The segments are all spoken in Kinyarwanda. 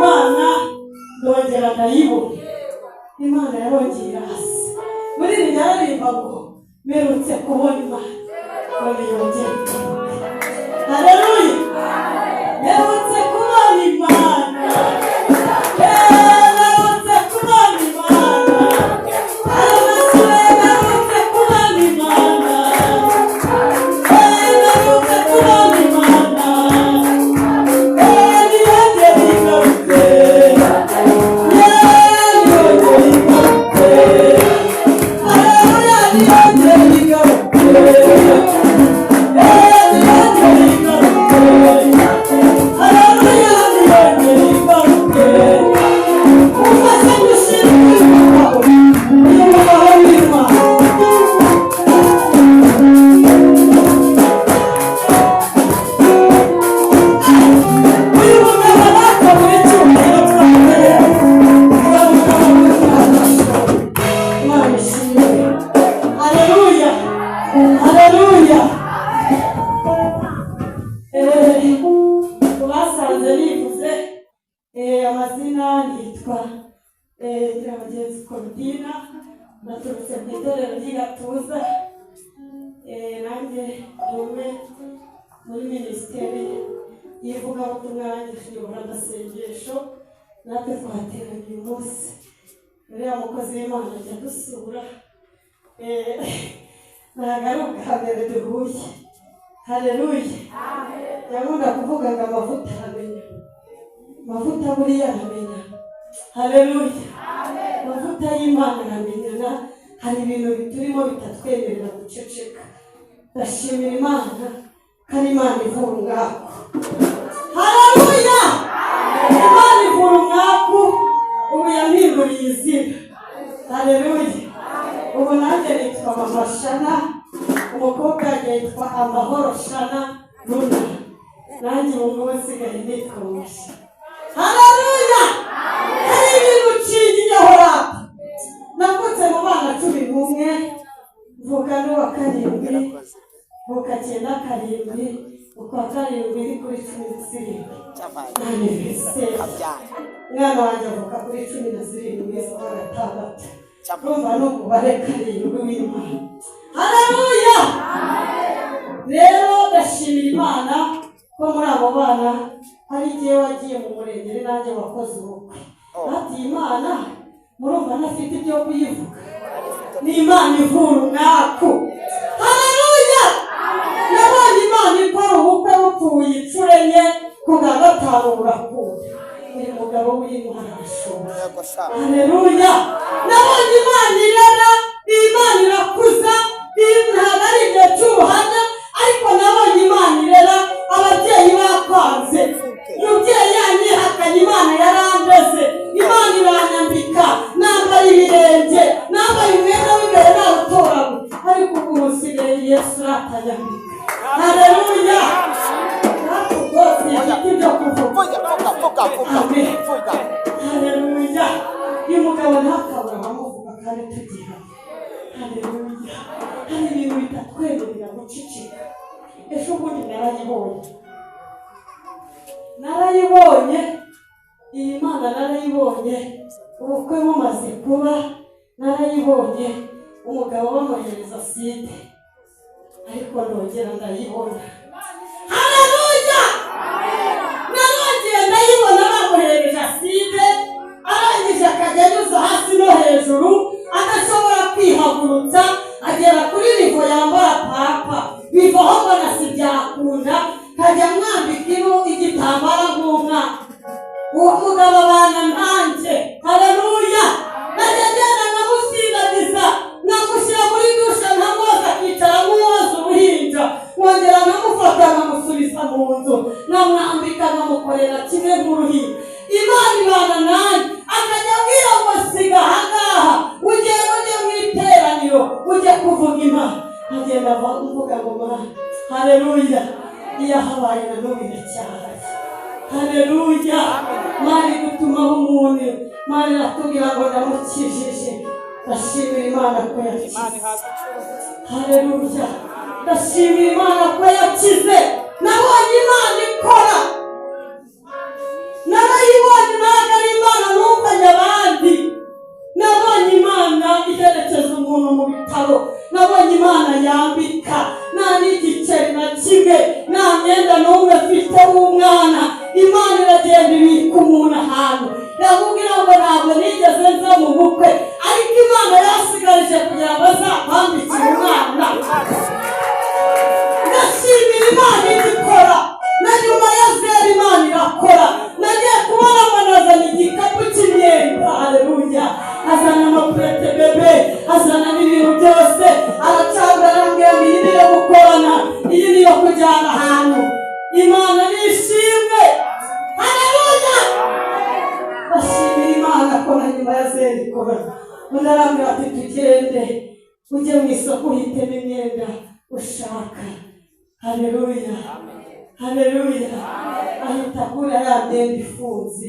Imana, ndongera ndayibona. Imana yarongeye irasa. Muri iri ryaririmba ngo mperutse kubona Imana, none yongera igaruka. Haleluya! Mperutse kubona Imana. Mperutse kubona Imana. Mperutse kubona Imana. Mperutse kubona Imana. Niyongere igaruke. Niyongere igaruke. Haleluya, niyongere igaruke. Niyongere igaruke. Haleluya, niyongere igaruke. Ufashe gushima uyu mugabo, uyu mugabo w'Imana. Uyu mugabo nakabura icyubahiro twakorera. Uyu mugabo w'Imana, Imana ishimwe. Haleluya, haleluya. Basanze nivuze amazina, nitwa Nyirabagenzi Korodina, naturutse mu itorero ry'Igatuza. Nanjye ndi umwe muri minisiteri y'ivugabutumwa, nanjye tuyobora amasengesho. Natwe twateranye uyu munsi. Uriya mukozi w'Imana ajya dusura. Ntabwo ari ubwa mbere duhuye. Haleluya! Yakunda kuvuga ngo amavuta aramenya, amavuta buriya aramenya. Haleluya! Amavuta y'Imana aramenyana. Hari ibintu biturimo bitatwemerera guceceka. Ndashimira Imana ko ari Imana ivura umwaku. Haleluya! Imana ivura umwaku. Ubu yampinduriye izina. Haleluya! Ubu nanjye nitwa Mama Shana, umukobwa wanjye yitwa Amahoro Shana Runa. Nanjye ubu ngubu nsigaye nitwa Mama Shana. Haleluya! Hari ibintu nshingiyeho rata. Navutse mu bana 11, mvuka n'uwa karindwi, mvuka 97, ukwa karindwi, iri kuri 17, anniversaire. Umwana wanjye avuka kuri 17 z'ukwa gatandatu. Urumva ni umubare karindwi w'Imana. Haleluya! Rero ndashimira Imana ko muri abo bana hari igihe wagiye mu murenge, ari nanjye wakoze ubukwe. Ati Imana, murumva ntafite ibyo kuyivuga. Ni Imana ivura umwaku. Haleluya! Nabonye Imana ikora ubukwe bupfuye inshuro enye, ku bwa gatanu burakunda. Uyu mugabo w'Imana arashoboye. Haleluya! Nabonye Imana irera, Imana irakuza. Iyi ntabwo ari igihe cy'ubuhamya, ariko nabonye Imana irera ababyeyi bakwanze, umubyeyi yanyihakanye. Imana yarandeze, Imana iranyambika, nambaye ibirenge, nambaye umwenda w'imbere nawutoragura, ariko ubu usigaye Yesu uratanyambika. Haleluya! Natwe rwose ifite ibyo kuvuga. Amen. Haleluya! Uyu mugabo ntakabura abamuvuga kandi tugihari. Haleluya! Hari ibintu bitatwemerera guceceka. Ejo bundi narayibonye, narayibonye iyi Mana, narayibonye ubukwe bumaze kuba, narayibonye umugabo bamuhereza acide, ariko ndongera ndayibona. Haleluya! Narongeye ndayibona bamuhereje acide, arangije akajya anyuza hasi no hejuru, adashobora kwihagurutsa, agera kuri niveau yambara pampa bivaho, mbona si byakunda, nkajya mwambika ino igitambaro nk'umwana. Uwo mugabo abana nanjye. Haleluya! Najya ngenda nkamusindagiza, nkamushyira muri douche, nkamwoza, akicara nk'uwoza uruhinja, nkongera nkamufata nkamusubiza mu nzu, nkamwambika, nkamukorera kimwe nk'uruhinja. Imana ibana nanjye, akajya abwira ngo siga ahangaha, ugende ujye mu iteraniro, ujye kuvuga Imana. Nkagenda mvuga ngo Mana. Haleluya! Iyo habaye na n'ubu iracyahari. Haleluya! Mani gutumaho umuntu, Mani iratubwira ngo ndamukijije. Ndashimira Imana ko yakize. Haleluya! Ndashimira Imana ko yakize. Nabonye Imana ikora, narayibonye. umuntu mu bitaro. Nabonye Imana yambika nta n'igiceri na kimwe, nta mwenda n'umwe mfite w'umwana. Imana iragenda ibika umuntu ahantu. Ndamubwira ngo ntabwo nigeze nza mu bukwe, ariko Imana yasigarije kugira ngo azampambikire umwana. Ndashimira Imana igikora, na nyuma ya zero Imana irakora. Nagiye kubona mbona azana igikapu cy'imyenda, haleluya, azana amapurete bebe, azana n'ibintu byose, aracagura, arambwira ngo iyi niyo gukorana, iyi niyo kujyana ahantu. Imana nishimwe, haleluya. Ndashimira Imana ko na nyuma ya zero ikora. Undi arambwira ati tugende ujye mu isoko uhitemo imyenda ushaka. Haleluya, haleluya. Ahita agura ya myenda ifunze.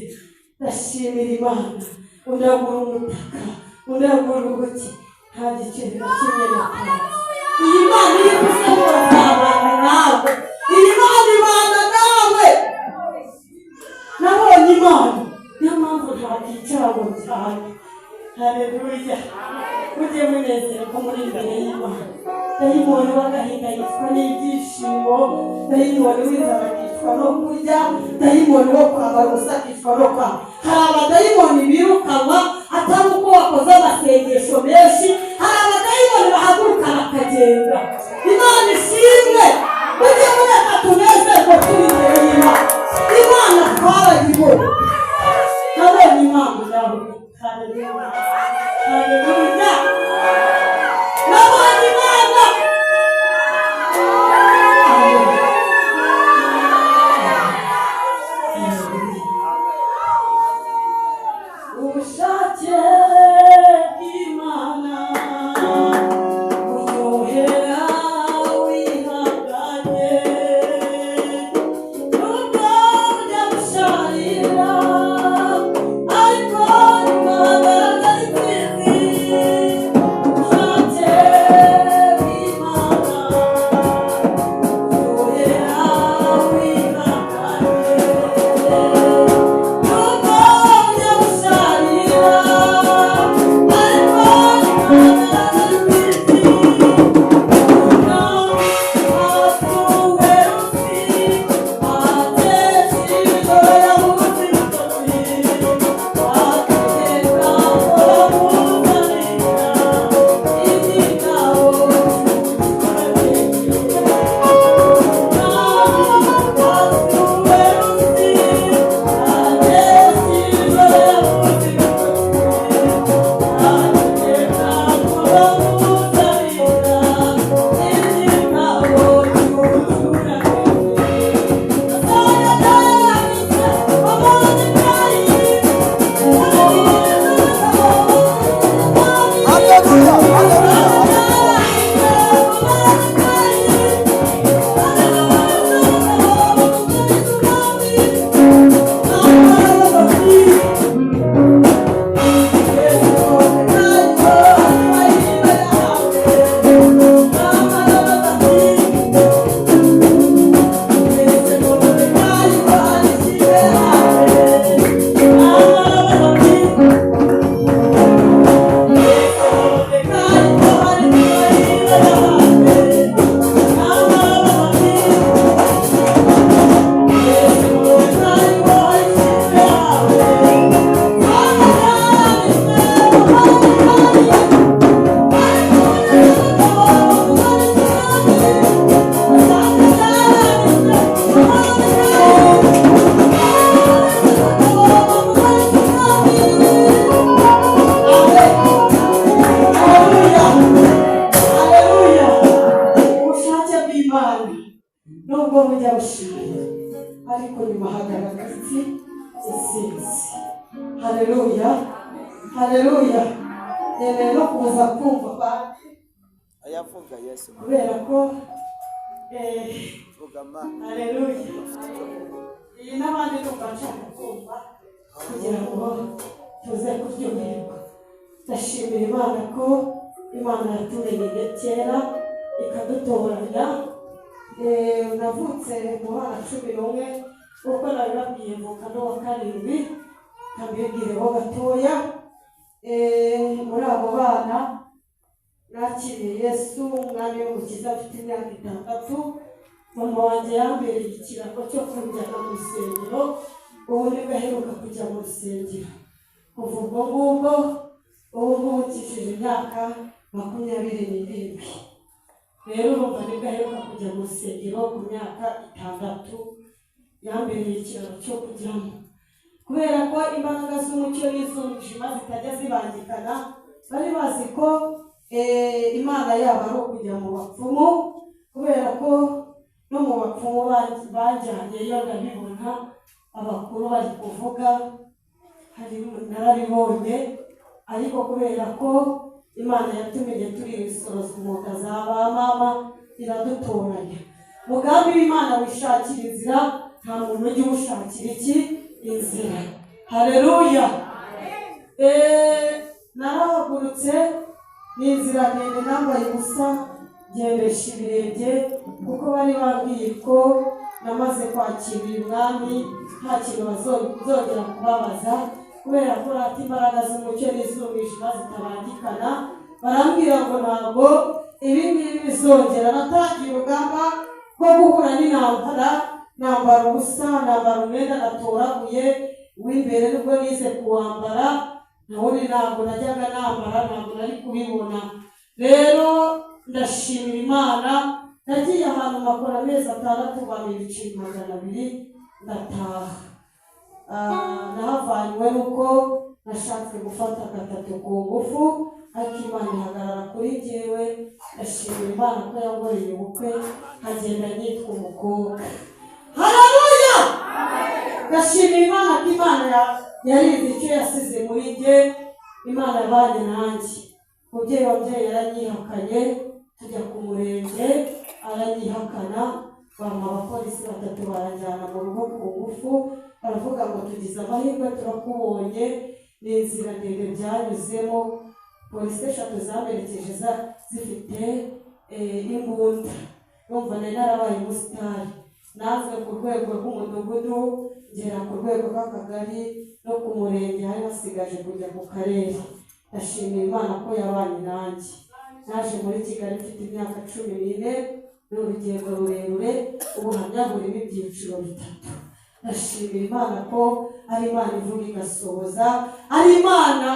Ndashimira Imana. Undi agura umutaka, undi agura ubuki, nta giceri na kimwe natanze. Iyi Mana iyo ivuze ngo nzabana nawe, iyi Mana ibana nawe. Nabonye Imana, niyo mpamvu ntakwicara ngo cyane. Haleluya. Mujye munezerwa muri imbere y'Imana. Dayimoni w'agahinda yicwa n'ibyishimo, dayimoni w'inzara akicwa no kurya, dayimoni wo kwambara ubusa akicwa no kwambara. Hari abadayimoni birukanwa atari uko wakoze amasengesho menshi, hari abadayimoni bahaguruka bakagenda. Imana ishimwe. Mujye mureka tunezerwe turi imbere y'Imana. Imana twarayibonye. Nabonye Imana yawe. Haleluya, haleluya. Nabonye Imana. Ubushake bw'Imana buryohera wihanganye, nubwo bujya busharira, ariko nyuma hagaragara intsinzi. Ubushake bw'Imana buryohera wihanganye, nubwo bujya busharira, ariko nyuma hagaragara intsinzi. Haleluya, haleluya. Ubushake bw'Imana nubwo bujya busharira, ariko nyuma hagaragara intsinzi. Haleluya, haleluya. Nemeye no kuza kumva abandi Ayavuga Yesu. kubera ko Vuga ma. haleluya, iyi n'abandi numva nshaka kumva kugira ngo tuze kuryoherwa. Ndashimira Imana ko Imana yatumenyeye kera ikadutoranya. Navutse mu bana 11, uko nabibabwiye mvuka n'uwa karindwi, kabibwireho gatoya. Muri abo bana Nakiriye Yesu umwami w'umukiza afite imyaka 6. Mama wanjye yambereye ikirago cyo kunjyana mu rusengero. Ubu nibwo aheruka kujya mu rusengero. Kuva ubwo ngubwo, ubu ngubu nkishije imyaka 27. Rero urumva nibwo aheruka kujya mu rusengero ku myaka 6, yambereye ikiraro cyo kujyamo. Kubera ko imbaraga z'umucyo n'iz'umwijima zitajya zibangikana, bari bazi ko Imana yabo ari ukujya mu bapfumu, kubera ko no mu bapfumu bajyanyeyo ndabibona, abakuru bari kuvuga, hari narabibonye. Ariko kubera ko Imana yatumenye turi ibisorozo mu nda za ba mama, iradutoranya. Mugambi w'Imana wishakira inzira, nta muntu ujya uwushakira iki inzira. Haleluya. Narahagurutse, ni inzira ndende, nambaye ubusa, ngendesha ibirenge, kuko bari bambwiye ko namaze kwakira uyu mwami, nta kintu bazongera kubabaza, kubera ko rata imbaraga z'umucyo n'iz'umwijima zitabangikana. Barambwira ngo ntabwo ibi ngibi bizongera. Natangiye urugamba rwo guhura n'intambara, nambara ubusa, nambara umwenda natoraguye w'imbere, nubwo nize kuwambara nawundi ntabwo najyaga nambara, ntabwo nari kubibona. Rero ndashimira Imana, nagiye ahantu makora amezi 6, bampa ibiceri 200, ndataha. Nahavanywe nuko nashatse gufata 3 ku ngufu, ariko Imana ihagarara kuri jyewe. Ndashimira Imana ko yankoreye ubukwe, nkagenda nitwa umukobwa. Haleluya. Ndashimira Imana ko Imana yarinze icyo yasize muri jye. Imana yabanye nanjye. Umubyeyi wabyeyi yaranyihakanye, tujya ku murenge aranyihakana, bampa abapolisi 3 baranjyana mu rugo ku ngufu. Baravuga ngo tugize amahirwe turakubonye. Ni inzira ndende byanyuzemo. Polisi 3 zamerekeje zifite imbunda. Numva nari narabaye umusitari. Nazwe ku rwego rw'umudugudu, ngera ku rwego rw'akagari no ku murenge, hari hasigaje kujya ku karere. Ndashimira Imana ko yabanye nanjye. Naje muri Kigali mfite imyaka 14, ni urugendo rurerure, ubuhamya burimo ibyiciro 3. Ndashimira Imana ko ari Imana ivuga igasohoza, ari Imana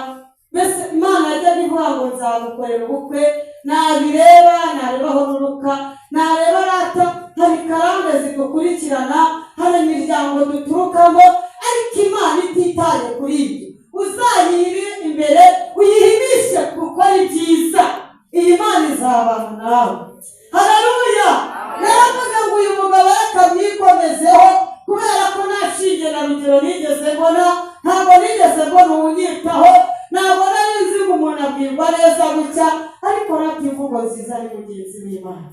mbese Imana yajyaga ivuga ngo nzagukorera ubukwe, nabireba narebaho nuruka, nareba rata, hari karande zidukurikirana, hari imiryango duturukamo, ariko Imana ititaye kuri ibyo. Uzayire imbere uyihimishe gukora ibyiza, iyi Imana izabana nawe. Haleluya. Naravuze ngo uyu mugabo reka mwikomezeho, kubera ko nta shinge na rugero nigeze mbona, ntabwo nigeze mbona uwunyitaho, ntabwo nari nzi ngo umuntu abwirwa neza gutya, ariko rata imvugo nziza ni mugenzi w'Imana.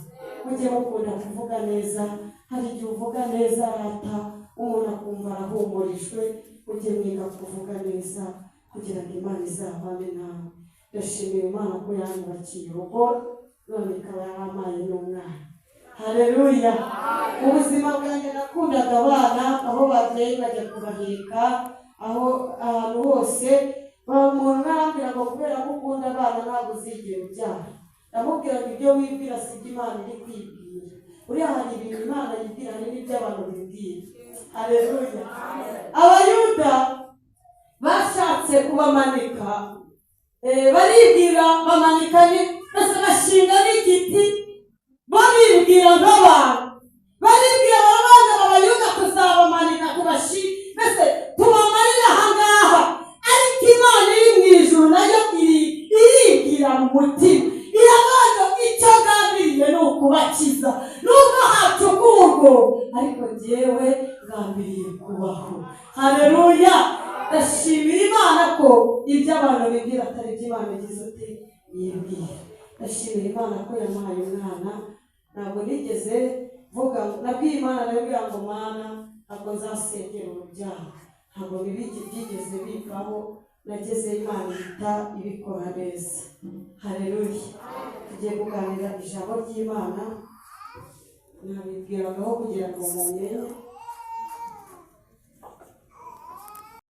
Mujye mukunda kuvuga neza, hari igihe uvuga neza rata umuntu akumva arahumurijwe. Mujye mwiga kuvuga neza kugira ngo Imana izabane nawe. Ndashimira Imana ko yanyubakiye urugo, none ikaba yarampaye n'umwana. Haleluya. Ubuzima bwanjye nakundaga abana, aho babyeyi bajya kubaheka, aho ahantu hose umuntu arambwira ngo kubera ko ukunda abana ntabwo uzigera ubyara. Ndamubwira ngo ibyo wibwira si ibyo Imana iri kwibwira. Uriya hari ibintu Imana yibwira, hari n'ibyo abantu bibwira. Haleluya. Abayuda bashatse kubamanika, baribwira bamanika mbese bashinga n'igiti, baribwira nk'abantu, baribwira barabanza abayuda tuzabamanika mbese tubamarire aha ngaha. Ariko Imana iri mu ijuru nayo iribwira mu mutima, irabanza icyo ngambiriye ni ukubakiza, nubwo hacukurwa, ariko njyewe ngambiriye kubaho. Haleluya. Ndashimira Imana ko ibyo abantu bibwira atari ibyo Imana igize ute yibwira. Ndashimira Imana ko yampaye umwana. Ntabwo nigeze mvuga, nabwiye Imana, nabwira ngo Mana ntabwo nzasengera urubyaro, ntabwo byigeze bivaho, nageze Imana ihita ibikora neza. Haleluya. Tugiye kuganira ijambo ry'Imana, nabibwiragaho kugira ngo mumenye.